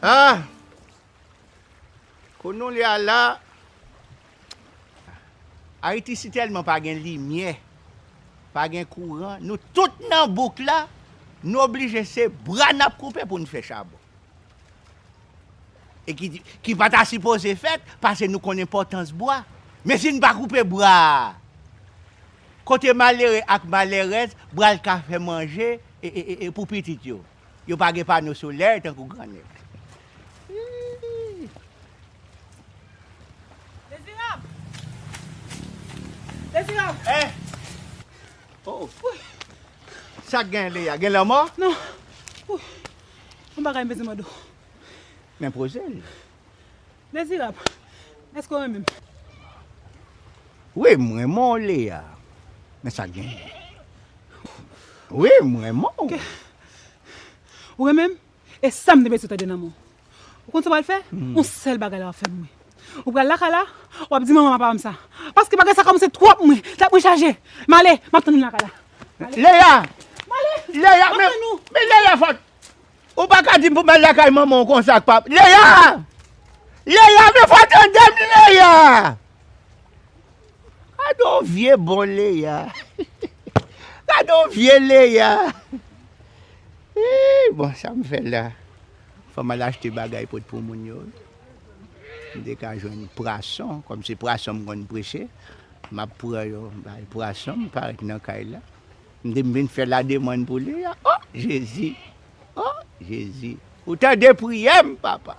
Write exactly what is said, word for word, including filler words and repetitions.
Ah! Kounye a la, Ayiti si tèlman pa gen limyè, pa gen kouran, nou tout nan bouk la, nou oblije se bra n ap koupe pou n fè chabon. E ki, ki pa ta sipoze fèt, paske nou konn enpòtans bwa. Men si n pa koupe bwa a, kote malere ak malèrèz pral ka fè manje e, e, e, e pou pitit yo? Yo pa gen pano solè tankou grannèg. Dezirab! Dezirab! Eh! Oh! Sa k gen, Leya? Gen lanmò? Non. Yon bagay m bezwen mande w. Men poze l. Dezirab, èske w renmen m? Wi, m renmen w, Leya. Men sa k gen? Wi, m renmen w. Ou renmen m? E sa m te bezwen tande nan men w. Ou konn sa w pral fè? Yon sèl bagay la w ap fè pou mwen. Ou pral lakay la, w ap di manman m ak papa m sa. Paske bagay sa kòmanse twòp mwen. Tèt mwen chaje. M ale, m ap tann ou lakay la. Leya! M ale! Leya, men, men Leya, fò, ou pa ka di m pou m al lakay manman w konsa ak papa. Leya! Leya, men fò tande m, Leya! Gade yon vye bon Leya. Gade yon vye Leya. Ih, bon, sa m fè la? Fò m al achte bagay pot pou moun yo. M te ka jwenn pwason, kòm se pwason m konn preche, m ap pran yo, bay pwason, m parèt nan kay la. M di m vin fè lademann pou Leya. Oh, Jezi! Oh, Jezi! Ou tande priyè m, papa!